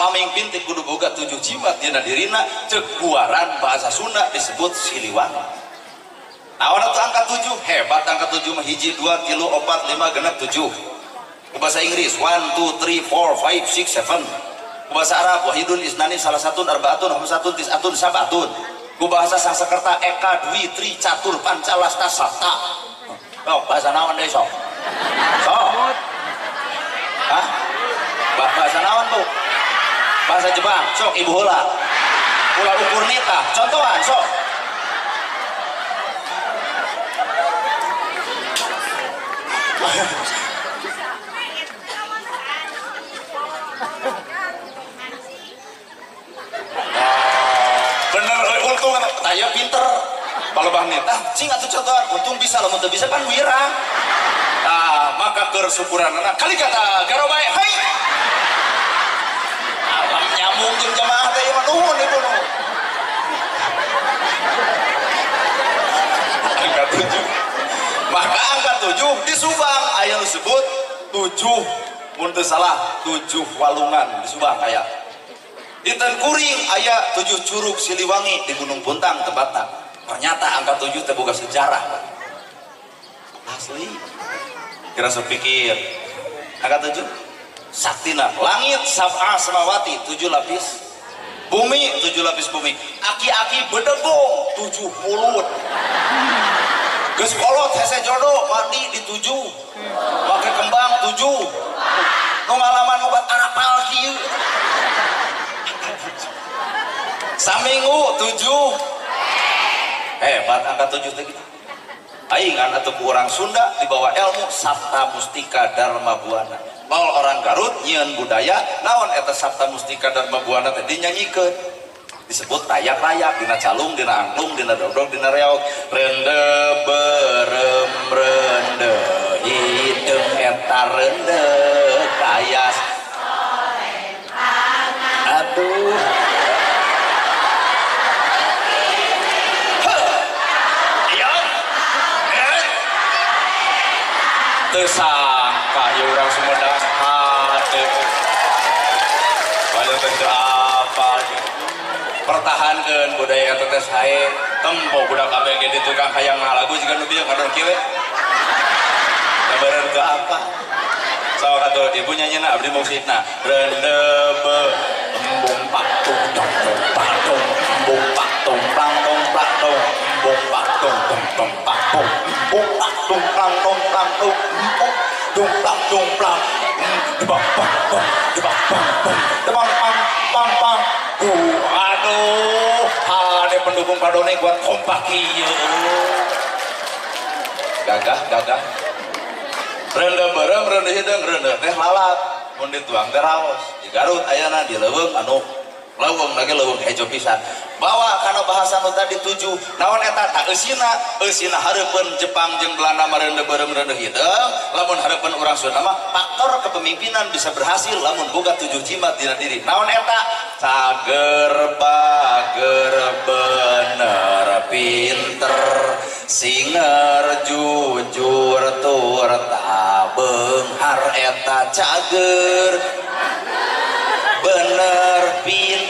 pamimpin teh kudu boga 7 jimat dina dirina ceuk buaran bahasa Sunda disebut Siliwangi. Naon atuh angka 7? Hebat angka 7 mah 1 2 3 4 5 6 7. Ku bahasa Inggris 1 2 3 4 5 6 7. Ku bahasa Arab wahidun isnani salasatun arbaatun khamsatun tis'atun sab'atun. Ku bahasa Sanskerta eka dwi tri catur panca lasta sapta. Oh, bahasa naon deui sok? Sok. Hah? Bahasa naon bu? Bahasa Jepang, sok ibu heula. Ulah ukur nita, contohan sok. Bener, untung saya pinter. Palebah nita, cing atuh contohan, untung bisa lamun teu bisa pan wirang. Nah, maka kesyukuranana kali kata garobae hai. Alam nyambung jeung jamaah teh ieu mah nuhun ibu nuhun. Angka 7. Maka angka 7 di Subang aya nu sebut 7 mun teu salah 7 walungan di Subang aya. Di Tengkuring aya 7 curug Siliwangi di Gunung Puntang tempatna. Ternyata angka 7 teh boga sejarah. Asli. Kira sepikir. Angka 7 saktina langit sab'a samawati 7 lapis, bumi 7 lapis bumi, aki-aki bedegong 7 mulut. Geus kolot hese jodoh mandi di 7, make kembang 7, nu ngalaman obat arapal kieu. Saminggu 7. Hebat angka 7 teh kitu. Aing atuh ku urang Sunda dibawa ilmu Sapta Mustika Dharma Buana. Mal orang Garut nyieun budaya naon eta Sapta Mustika Dharma Buana teh dinyanyikeun. Disebut rayak-rayak dina calung, dina angklung, dina dodog, dina reog. Rende berem rende hideung eta rende kayas. Aduh. Tersangka ya orang Sumedang hade banyak teh apa pertahankeun budaya eta teh sae tempo budak kabeh ge di tukang hayang ngalagu jiga nu bieu ngadon kieu we kabaran teu apa sok atuh ibu nyanyina abdi maksudna rende be embung patung tong patung embung patung plang tong plang tong embung patung tong tong patung embung patung plang tong plang tong embung dung plang dung plang debang pang pang debang pang pang debang pang pang pang. Aduh, hade pendukung Padone kuat kompak ieu. Gagah gagah. Rende berem rende hideung rende teh lalat mun dituang teh raos. Di Garut ayana di leuweung anu leuweung lagi leuweung hejo pisan. Bawa kana bahasa nu tadi 7. Naon eta tak eusina, eusina hareupeun Jepang jeung Belanda mah rende berem rende hideung, lamun hareupeun urang Sunda mah faktor kepemimpinan bisa berhasil lamun boga 7 jimat dina diri. Naon eta? Cager bager bener pinter singer jujur tur tabeunghar eta cager bener pin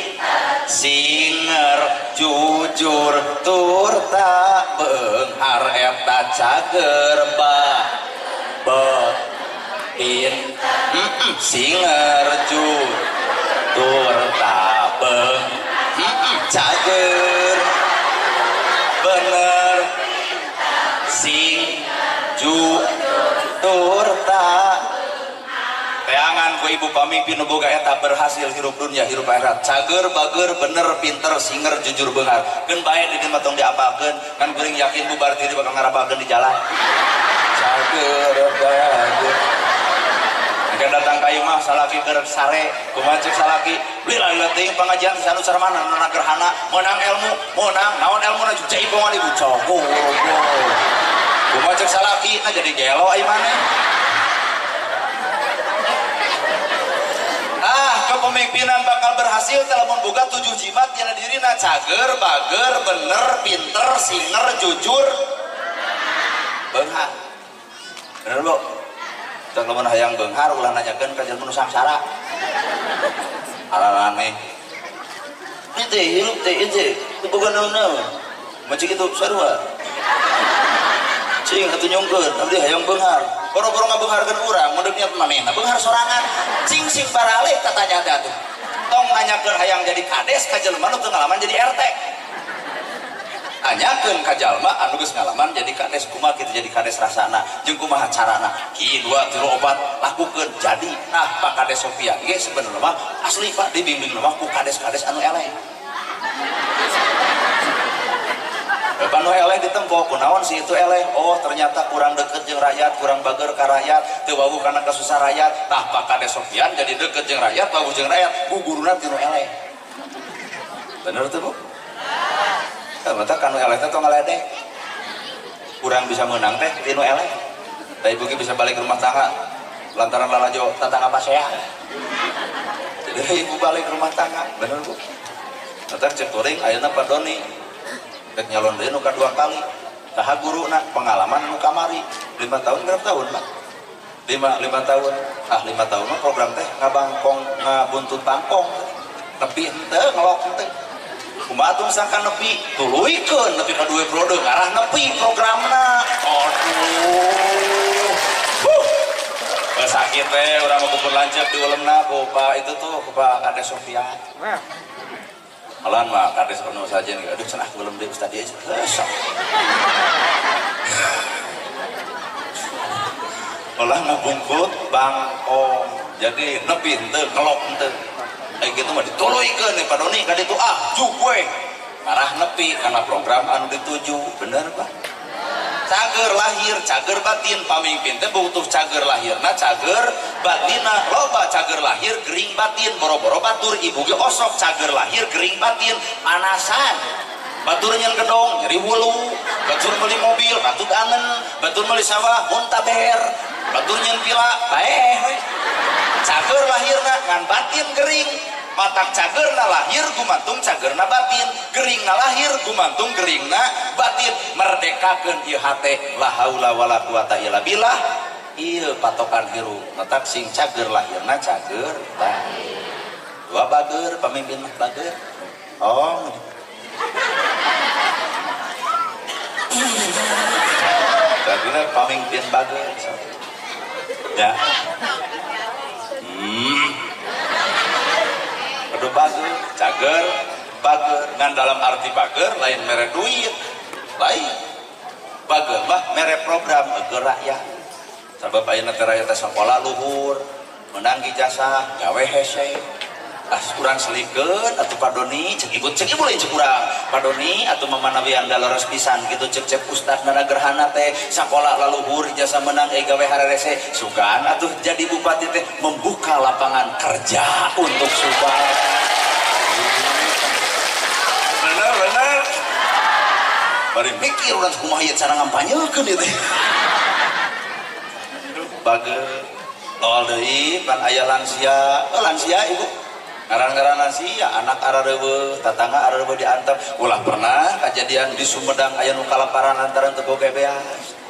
singer jujur tur tabeunghar eta cager ba be pin singer jujur tabeung cager bener sing ju tur ta teangan ku ibu pamimpin nu boga eta berhasil hirup dunia hirup akhirat. Cager bager bener pinter singer jujur beunghar. Keun bae di dieu mah tong diapalkeun kan kuring yakin bubar diri bakal ngarapalkeun di jalan. Cager bager engke datang ka imah salaki keur sare kumaha ceuk salaki lila lila teuing pangajian sanu sarmana nana gerhana meunang ilmu meunang naon ilmuna jaipongan ibu cokor kumaha ceuk salaki na jadi gelo ai maneh. Ah, kepemimpinan bakal berhasil lamun boga 7 jimat dina dirina cager bager bener pinter singer jujur beunghar. Bener bu? Tong lamun hayang beunghar ulah nanyakeun ka jelema nu sangsara. Araneh. Ieu teh hirup teh ieu teh teu boga naon-naon. Macam kitu sarua. Cing atuh nyungkeun, abdi hayang beunghar. Boro-boro ngabeungharkeun urang, mun niat manehna beunghar sorangan. Cing sing baraleh tatanya teh atuh. Tong nanyakeun hayang jadi kades ka jelema nu teu ngalaman jadi RT. Tanyakeun ka jalma anu geus ngalaman jadi kades kumaha kitu jadi kades rasana jeung kumaha carana. Ki 2 3 4 lakukeun jadi. Nah, Pak Kades Sofian ge sebenarnya mah asli Pak dibimbing mah ku kades-kades anu eleh. Bapak nu eleh ditempo kunaon si itu eleh. Oh, ternyata kurang deket jeung rakyat, kurang bager ka rakyat, teu wawuh kana kasusah rakyat. Tah Pak Kades Sofian jadi deket jeung rakyat, wawuh jeung rakyat, bu guruna ti nu eleh. Bener teu, Bu? Tah mata kanu eleh teh tong ngaledek. Kurang bisa menang teh ti nu eleh. Da ibu ge bisa balik rumah tangga lantaran lalajo tatangga pasea. Jadi ibu balik rumah tangga, bener Bu? Tah cek kuring ayeuna Pak Doni rek nyalon deui nu kadua kali. Saha guruna pengalaman nu kamari 5 tahun berapa tahun Pak? 5 tahun. Ah 5 tahun mah program teh ngabangkong ngabuntut bangkong. Nepi henteu ngelok henteu. Kumaha atuh sangka nepi tuluykeun nepi ka 2 periode ngarah nepi programna. Aduh. Huh. Sakit teh urang mah kumpul lanceuk di ulemna ku Pak itu tuh ku Pak Kades Sofian. Malan mah kades ono saja nih, aduh cenah belum deh ustad dia sok. Olah ngabungkut bangkong, jadi nepi henteu ngelok henteu. Kayak gitu mah dituluykeun nih Pak Doni ka ditu ah juk we. Marah nepi karena program anu dituju, bener Pak? Cager lahir, cager batin, pamimpin teh butuh cager lahirna, cager batinna, loba cager lahir, gering batin, boro-boro batur, ibu ge osok cager lahir, gering batin, panasan. Batur nyen gedong, nyeri wulu, batur meuli mobil, rantut angen, batur meuli sawah, muntaber, batur nyen pila, bae we. Cager lahirna ngan batin gering. Matak cagerna lahir gumantung cagerna batin, geringna lahir gumantung geringna batin. Merdekakeun ieu hate la haula wala quwata illa billah. Ieu patokan hirup matak sing cager lahirna cager batin. Dua bager pamimpin mah bager. Oh. Cagerna pamimpin bager. Ya. Aduh bager, cager, bager. Ngan dalam arti bager lain mere duit, lain. Bager mah mere program ke rakyat. Sabab ayeuna teh rakyat teh sakola luhur, menang ijazah, gawe hese. Ah kurang selikeun atuh Pak Doni, cek ibu lain cek urang. Pak Doni atuh mamanawi anda leres pisan kitu cek cek ustad nana gerhana teh sakola laluhur ijazah menang gawe harerese. Sugan atuh jadi bupati teh membuka lapangan kerja untuk Subang. Bener bener. Bari mikir urang kumaha ieu cara ngampanyekeun ieu teh. Bager tol deui pan aya lansia, oh lansia ibu. Ngaran-ngaran lansia, anak arareuweuh, tatangga arareuweuh diantep. Ulah pernah kejadian di Sumedang aya nu kalaparan lantaran teu boga beas.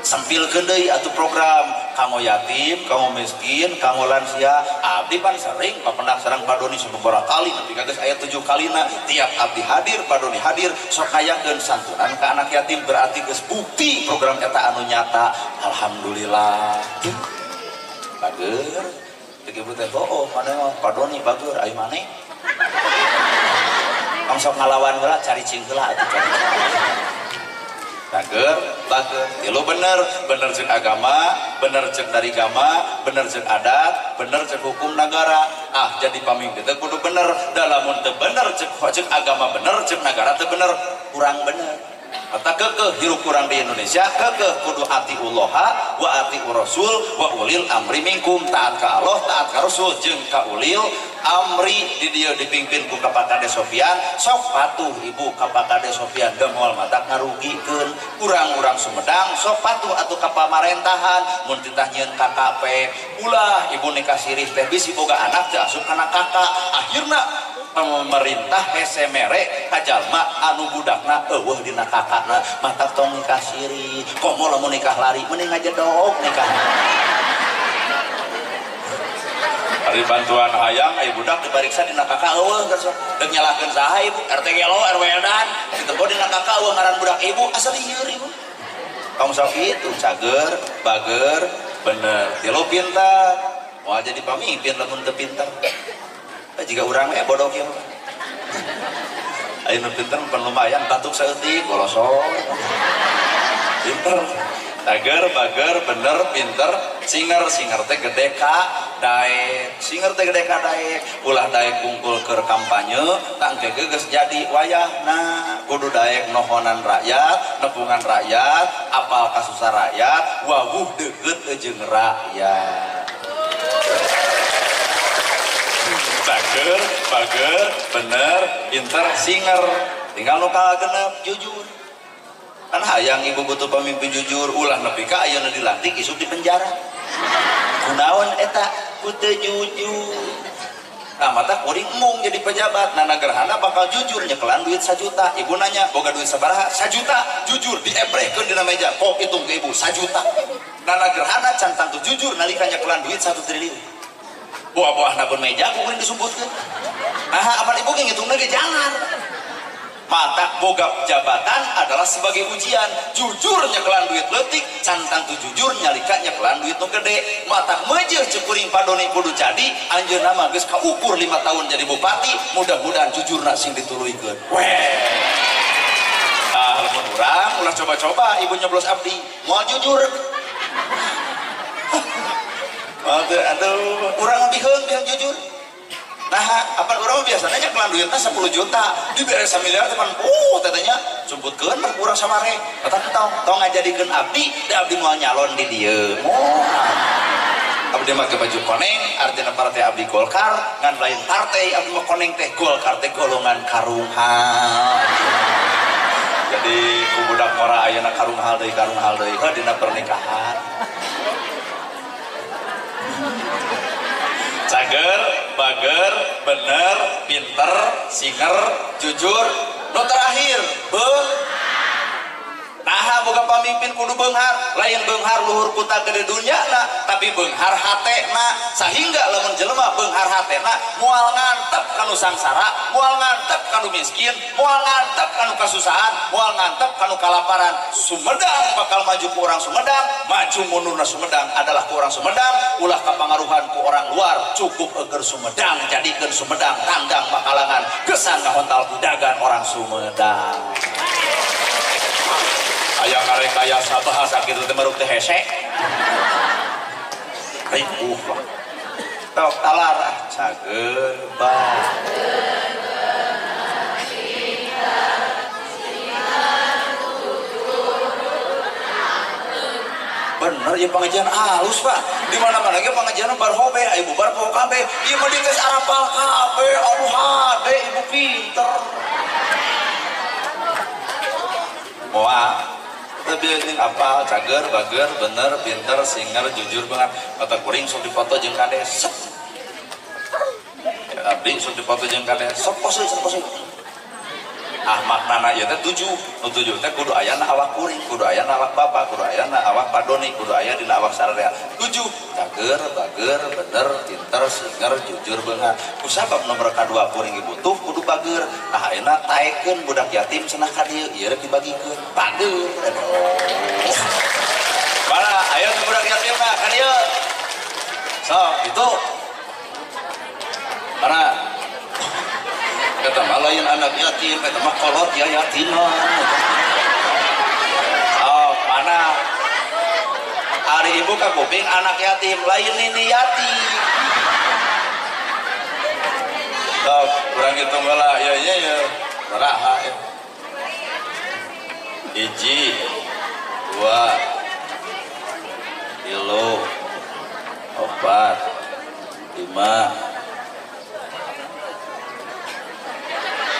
Sempilkeun deui atuh program kanggo yatim, kanggo miskin, kanggo lansia. Abdi pan sering papendak sareng Pak Doni sababaraha kali nepi ka geus aya 7 kalina. Tiap abdi hadir, Pak Doni hadir, sok hayakeun santunan ka anak yatim berarti geus bukti program eta anu nyata. Alhamdulillah. Bager. Cek ibu teh oh mana mah Pak Doni bager ai maneh. Tong sok ngalawan heula cari cing heula atuh cari. Bager, bager. Tilu bener, bener cek agama, bener cek dari agama, bener cek adat, bener cek hukum negara. Ah jadi pamimpin teh kudu bener, da lamun teu bener cek cek agama bener, cek negara teu bener, kurang bener. Kata kekeh hirup kurang di Indonesia, kekeh kudu atiullaha wa atiur rasul wa ulil amri minkum, taat ka Allah, taat ka Rasul jeung ka ulil amri. Di dieu dipimpin ku Pak Kades Sofian, sok patuh ibu ka Pak Kades Sofian geumol matak ngarugikeun urang-urang Sumedang, sok patuh atuh ka pamarentahan mun titah nyieun KKP. Ulah ibu nikah sirih teh bisi boga anak teu asup kana kakak, akhirna pemerintah hese mere ka jalma anu budakna eueuh dina kakakna, matak tong nikah sirih, komo lamun nikah lari mending ngajedog nikah. Ari bantuan hayang aya budak dipariksa dina kakak eueuh geus deuk nyalahkeun saha ibu RT gelo RW edan ditempo dina kakak eueuh ngaran budak ibu asa lieur ibu. Tong sok kitu cager, bager, bener. Tilu pintar. Moal jadi pamimpin lamun teu pintar. Jika urang we bodoh kieu. Ayo nu pintar pan lumayan batuk saeutik golosor. Pinter. Cager, bager, bener, pinter, singer, singer teh gede ka daek, singer teh gede ka daek, ulah daek kungkul keur kampanye, tangke geus jadi wayahna, kudu daek nohonan rakyat, nepungan rakyat, apal kasusah rakyat, wawuh deukeut jeung rakyat. Bager, bager, bener, pinter, singer, tinggal nu kagenep jujur. Kan hayang ibu butuh pemimpin jujur, ulah nepi ka ayeuna dilantik isuk di penjara. Kunaon eta? Ku teu jujur. Nah, mata kuring mung jadi pejabat, nana gerhana bakal jujur nyekelan duit 1 juta. Ibu nanya, boga duit sabaraha? 1 juta. Jujur diebrehkeun dina meja. Kok hitung ke ibu 1 juta. Nana gerhana can tangtu jujur nalika nyekelan duit 1 triliun. Buah-buah pun meja kuring disumputkeun. Nah, apa ibu ge ngitungna ge jalan. Mata boga jabatan adalah sebagai ujian. Jujur nyekelan duit leutik, can tangtu jujur nyalika nyekelan duit nu gede. Mata meujeuh cekuring padoni kudu jadi, anjeunna mah geus kaukur 5 tahun jadi bupati, mudah-mudahan jujurna sing dituluykeun. Weh. Ah, lamun urang ulah coba-coba ibu nyoblos abdi, moal jujur. Aduh, urang biheung biheung jujur. Nah, apa orang biasanya nyekelan duitnya 10 juta, diberi 1 miliar teman, tetenya sumputkeun mah urang samare. Kata tong, tong ngajadikeun abdi, da abdi moal nyalon di dieu. Moal. Abdi make baju koneng, artinya partai abdi Golkar, ngan lain partai abdi mah koneng teh Golkar teh golongan karunghal. Jadi ku budak ngora ayeuna karunghal deui heuh dina pernikahan. Cager, bager, bener, pinter, singer, jujur, nu terakhir, beung. Nah, boga pamimpin kudu beunghar, lain beunghar luhur kuta gede dunyana, tapi beunghar hatena, sehingga lamun jelema beunghar hatena moal ngantep kanu sangsara, moal ngantep kanu miskin, moal ngantep kanu kasusahan, moal ngantep kanu kalaparan. Sumedang bakal maju ku orang Sumedang, maju mundurna Sumedang adalah ku orang Sumedang, ulah kapangaruhan ku orang luar, cukup eger Sumedang, jadikeun Sumedang kandang makalangan, gesang ngahontal kudagan orang Sumedang. Aya ngarekayasa bahasa kitu teh maruk teh hese. Ripuh lah. Tok talar cager bager. Bener ya pengajian halus Pak. Di mana-mana ge pengajian bar hobe, aya bubar poho kabeh. Ieu mah dites arapal kabeh, aduh hade ibu pinter. Moal lebih ini apa cager, bager, bener, pinter, singer, jujur banget. Kata kuring sok dipoto jeung kades. Ya, abdi sok dipoto jeung kades. Sok pose, sok pose. Ah maknana ieu teh 7. Nu 7 teh kudu aya na awak kuring, kudu aya na awak bapak, kudu aya na awak padoni, kudu aya dina awak sararea. 7. Cager, bager, bener, pinter, singer, jujur beunghar. Kusabab nomor kadua kuring butuh kudu bager. Nah ayeuna taekeun budak yatim cenah ka dieu, ieu rek dibagikeun. Bager. Aduh. Mana aya nu budak yatim mah ka dieu. Sok itu. Mana? Kata mah lain anak yatim, kata mah kolot ya yatiman. Oh, mana? Ari ibu ka kuping anak yatim, lain ini yatim. Sok, kurang hitung lah, ya ya ya. Baraha ya. 1, 2, 3, 4, 5,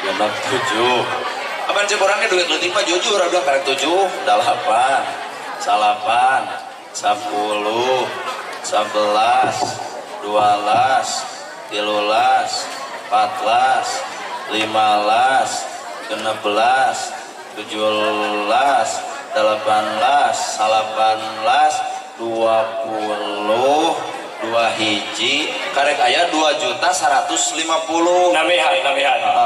6, 7. Apaan sih orangnya duit leutik mah jujur, udah karek 7, 8, 9, 10, 11, 12, 13, 14, 15, 16, 17, 18, 19, 20, 2 hiji karek aya 2.150.000. Nambihan.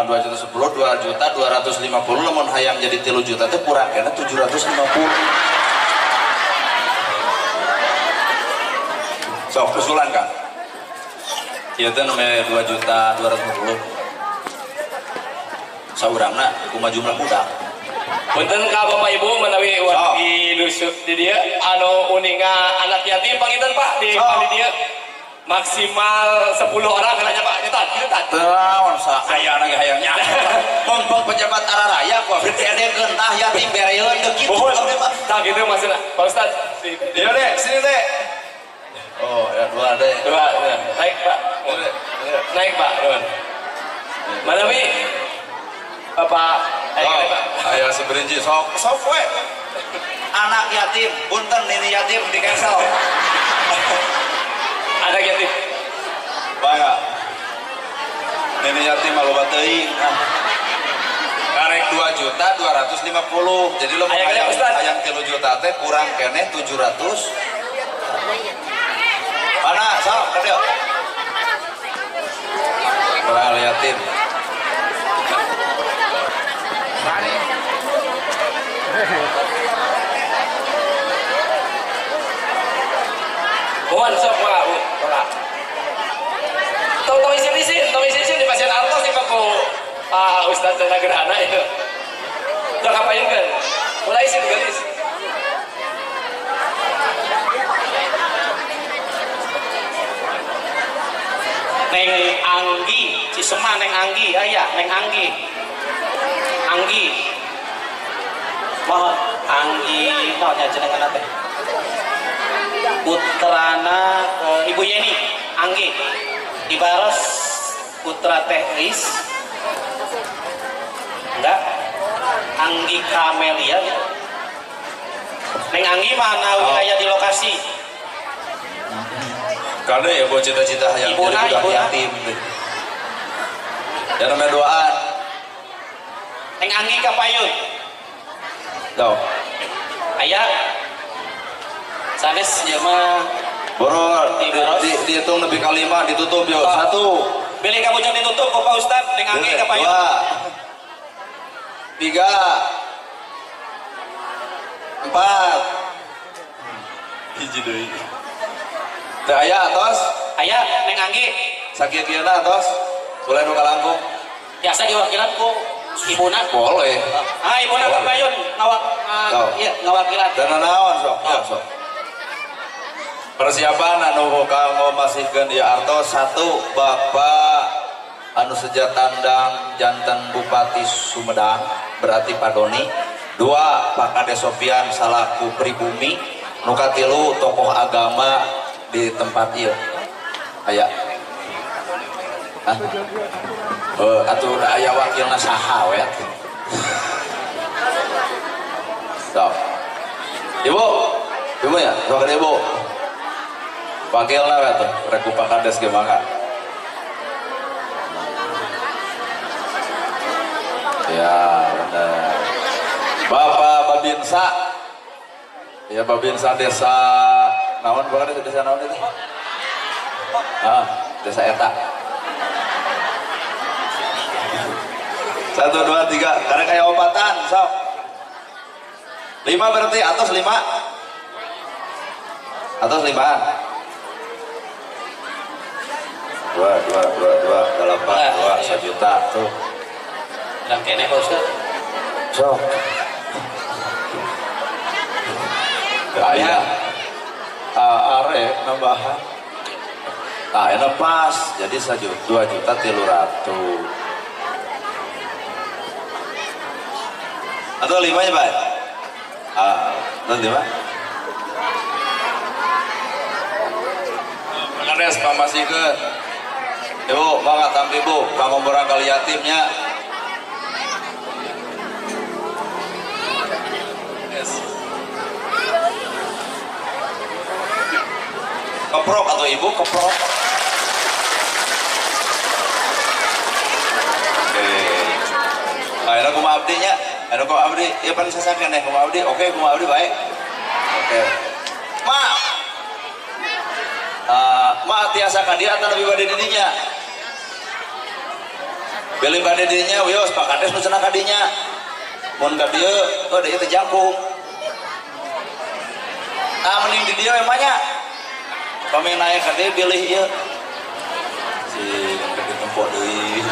2.010, 2.250.000 lamun hayang jadi 3 juta teh kurang kena 750. Sok usulan Kang. Ieu teh namanya 2.250.000. Saurangna kumaha jumlah budak. Punten ka Bapak Ibu menawi wargi lusuk di dieu anu uninga anak yatim panginten Pak di dieu maksimal 10 orang kalanya Pak nyetan kitu tan. Teu naon sa ayana ge hayang nya. Mumpung pejabat araraya ku abdi edekeun tah yatim bereun deuk kitu abdi mah. Tah kitu maksudna Pak Ustad. Ieu deh sini deh. Oh ya 2 deh. 2 naik Pak. Naik Pak. Manawi Bapak ayo seberinji sok sok we. Anak yatim, punten ini yatim di cancel. Anak yatim. Bangga. Nini yatim malu teuing. Karek 2.250.000. Jadi lo hayang 3 juta teh kurang keneh 700. Mana sok ka dieu? Kurang yatim. Mohon sok Pak, ora. Tong isin-isin, tong isin-isin di pasien artos nih Pak ku Pak Ustaz Dana Gerhana itu. Tong ngapainkeun? Mulai isin gelis. Neng Anggi, Cisema Neng Anggi, aya Neng Anggi. Anggi. Mohon Anggi naonnya jenengan teh? Putrana Ibu Yeni Anggi dibaros putra Teh Is enggak Anggi Kamelia gitu. Neng Anggi mana wilayah di lokasi karena ya buat cita-cita yang jadi budak yatim ya namanya doaan Neng Anggi kapayun tuh ayah sanes ya mah boro dihitung lebih kali 5 ditutup yo. 1 pilih kamu jangan ditutup kok Pak Ustad Neng Anggi kapayun 2 3 4 hiji deui teu aya atos aya Neng Anggi sakieu-kieuna atos boleh nu kalangkung biasa diwakilan ku ibuna boleh ah ibuna kapayun ngawak iya ngawakilan dan naon sok ya sok persiapan anu kanggo masihkeun ieu artos 1 Bapak anu seja tandang janten Bupati Sumedang berarti Pak Doni, 2 Pak Kades Sofian salaku pribumi, nu katilu tokoh agama di tempat ieu aya. Hah? Atuh aya wakilna saha we atuh. Sok. Ibu, ibu ya, sok ibu. Wakilna we atuh, rek ku Pak Kades ge mangga. Ya, benar. Bapak Babinsa. Ya Babinsa desa naon Bapak Kades desa naon itu? Ah, desa eta. 1 2 3 karena kayak obatan sok. 5 berarti atas 5. Atas 5. 2 2 2 2 8 2 1 juta tuh. Kurang kene Pak Ustaz. Sok. Aya. Are nambahan. Tah enak pas jadi 2.300.000. Atau 5 ya Pak? Ah, atau 5? Pak Kades pamasikeun. Ibu, mangga tampi Bu, kanggo murangkali yatimnya. Yes. Keprok atau ibu keprok. Oke. Nah, ini kumaha abdi nya? Anu kumaha abdi? Ya pan sasakeun deh kumaha abdi. Oke, kumaha abdi baik. Oke. Ma. Mak tiasa ka dieu atawa lebih bade di dinya? Bilih bade di dinya wios Pak Kades nu cenah ka dinya. Mun ka dieu oh deui teu jangkung. Ah mending di dieu we mah nya. Pami naik ka dieu bilih ieu. Si tempo deui.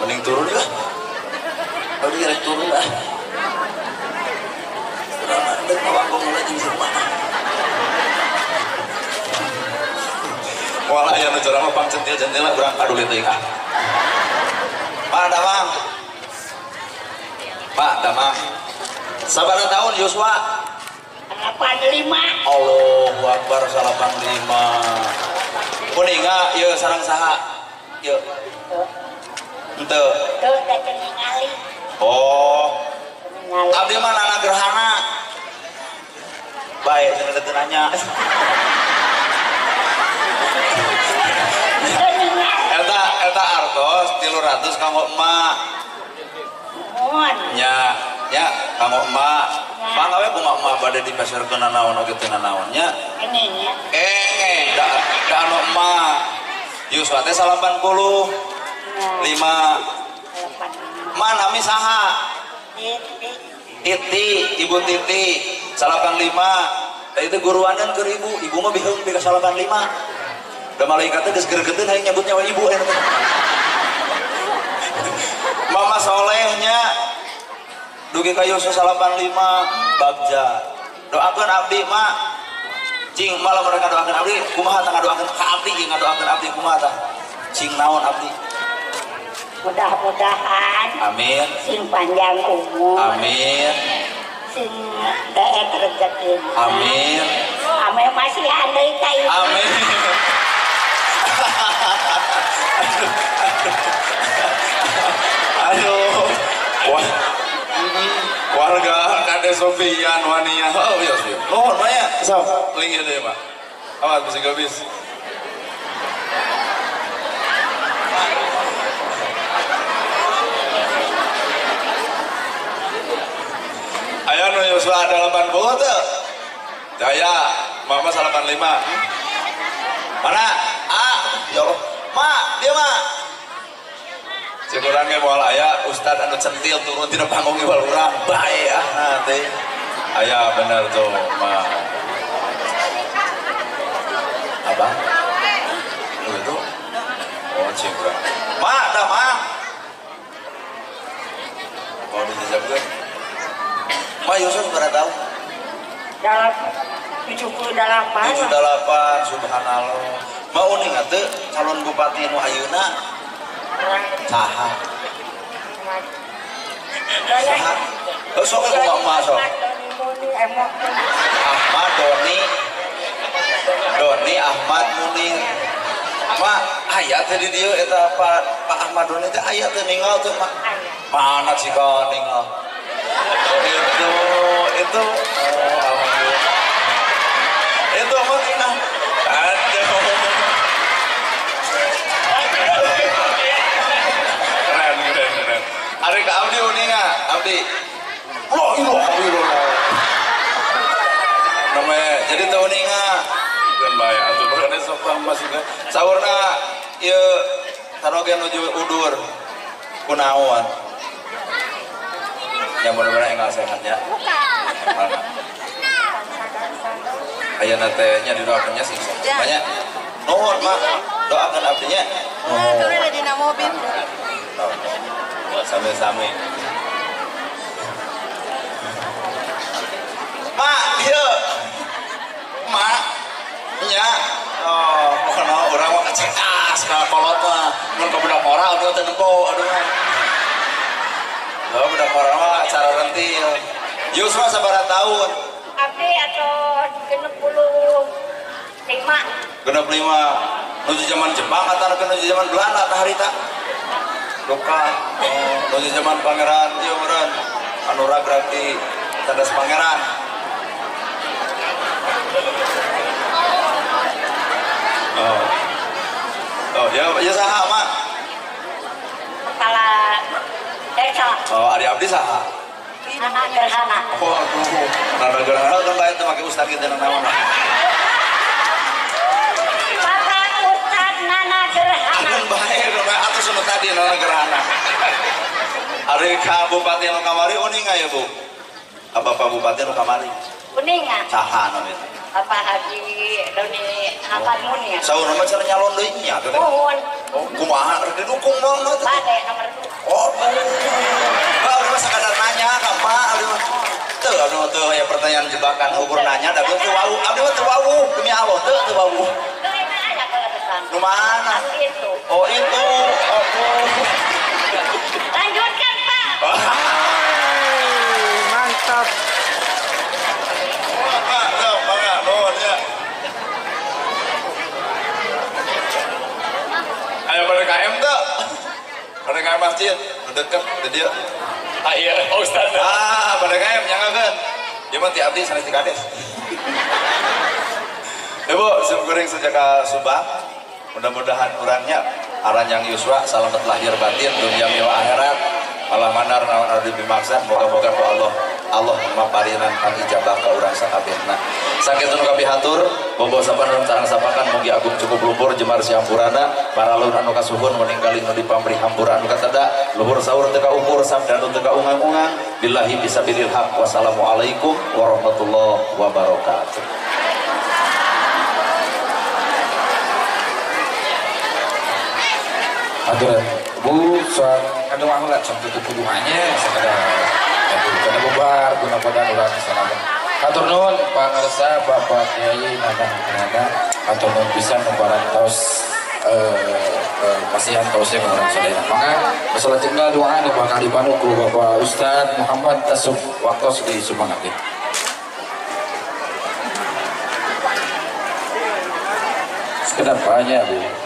Mending turun lah. Oh dia rek turun lah. Urang dek ngawangkong heula jeung si emak. Moal aya nu curang mah pang centil-centil lah urang kaduli teuing ah. Pak Damang. Pak Damang. Sabaraha tahun Yosua? 85. Allahu Akbar 85. Kuninga ieu sareng saha? Ieu. Henteu. Teu da teu ningali. Oh. Abdi mah nana gerhana. Bae cenah teu nanya. Eta eta artos 300 kanggo emak. Nuhun. Nya, nya kanggo emak. Mangga we kumaha emak bade dipeserkeun nanaon oge teu nanaon nya. Engeng nya. Engeng da da anu emak. Yuswa teh 85. Ma nami saha? Titi, Ibu Titi, 85. Da itu guruanan keur ibu, ibu mah biheung di 85. Da malaikat teh geus gregeteun hayang nyebut nyawa ibu eta teh. Mama solehnya dugi ka Yusuf 85 bagja. Doakeun abdi mak. Cing malah mereka doakeun abdi kumaha tah ngadoakeun ka abdi jeung ngadoakeun abdi kumaha tah? Cing naon abdi? Mudah-mudahan. Amin. Sing panjang umur. Amin. Sing daek rezeki. Amin. Amin masih andai ka ieu. Amin. Aduh. Wah. Warga Kades Sofian Wania. Oh iya iya. Nuhun banyak. Sok link ieu deui, Pak. Awas bisi gabis. Aya nu Yosua 80 teu? Jaya, Mama 85. Mana? A, ya Allah. Ma, dia ma. Cek urang ge moal aya ustad anu centil turun tina panggung ge urang bae ah nah teh. Aya bener tuh, Ma. Abah? Lu itu? Oh, cek urang. Ma, dah ma. Mau dijawabkeun? Ma Yusuf berapa tahun? 78. 78, subhanallah. Ma uning atuh calon bupati nu ayeuna saha? Saha? Heuh sok kumaha emak sok? Ahmad Doni. Doni Ahmad Munir. Ma aya teh di dieu eta Pak Ahmad Doni teh aya teh ninggal teh Ma. Mana sih ka ninggal? Oh, itu oh, alhamdulillah itu apa tina aduh keren keren keren ada ke Abdi uninga Abdi loh iloh iloh namanya jadi teu uninga dan bae atuh bakane sok masih saurna ieu taroge nuju udur kunaon. Yang mudah-mudahan enggak sehatnya. Mana? Ayeuna teh nya didoakeunnya sih. Banyak. Nuhun, Mak. Doakeun abdinya. Nuhun. Turun dina mobil. Sami-sami. Mak, dieu. Mak. Nya. Oh, pokona urang mah kecekas ka kolot mah. Mun ka budak moral teu nempo aduh. Oh, budak orang mah cara rentil. Yuswa sabaraha tahun? Abdi atau 65. 65. Nuju zaman Jepang atau nuju zaman Belanda tah harita? Duka. Oh, nuju zaman Pangeran ieu meureun. Anu ragrag di Tandas Pangeran. Oh. Oh, ya ya saha, Mak? Kepala Desa. Oh, ari abdi saha? Nana Gerhana. Oh, aduh. Nana Gerhana kan bae teu make ustad kitu naon. Bapak Ustad Nana Gerhana. Aduh bae atuh nu tadi Nana Gerhana. Ari ka bupati nu kamari uninga ya, Bu? Ka Bapak Bupati nu kamari. Uninga. Saha nu eta? Bapak Haji Doni Ahmad Munir. Saur mah cenah nyalon deui nya teh. Nuhun. Oh, kumaha rek didukung moal teh? Bade nomor 2. Oh. Bah, abdi mah sakadar nanya ka Pak, abdi mah. Teu abdi mah teu aya pertanyaan jebakan ukur nanya da teu wawuh. Abdi mah teu wawuh demi Allah teu teu wawuh. Teu aya kaleresan. Nu mana? Itu. Oh, itu. Aduh. Lanjutkan, Pak. Mantap. Pak, sok mangga nuhun ya. Ayo PDKM teu? PDKM masjid, nu deket di dieu. Ah iya, Pak Ustad. Ah, PDKM nyangakeun. Ieu mah ti abdi sanes ti kades. Ibu, sim kuring sejak ka Subang. Mudah-mudahan urangnya aranjang yuswa salamet lahir batin dunia wa akhirat. Malah manar naon anu dipimaksa, moga-moga ku Allah Allah maparinan pangijabah ka urang sakabehna. Sakitu nu kapihatur, bobo sapan sareng sapakan mugi agung cukup lumpur jemar siampurana, paralun anu kasuhun meninggali nu dipamrih hampura anu katada, luhur saur teu kaukur sabda nu teu kaungang-ungang, billahi bisabilil haq. Wassalamualaikum warahmatullahi wabarakatuh. Aturan Bu, soal kandung aku lah, contoh tuduhannya sekadar karena bubar guna badan ulang salam. Hatur nuhun pangarsa Bapak Kiai Nanang Nana, hatur nuhun pisan nuparantos pasihan tausnya ke urang sadaya. Maka selanjutnya doa anu bakal dipanu ku Bapak Ustad Muhammad Tasuf waktos di Subang abdi. Sekedar banyak Bu.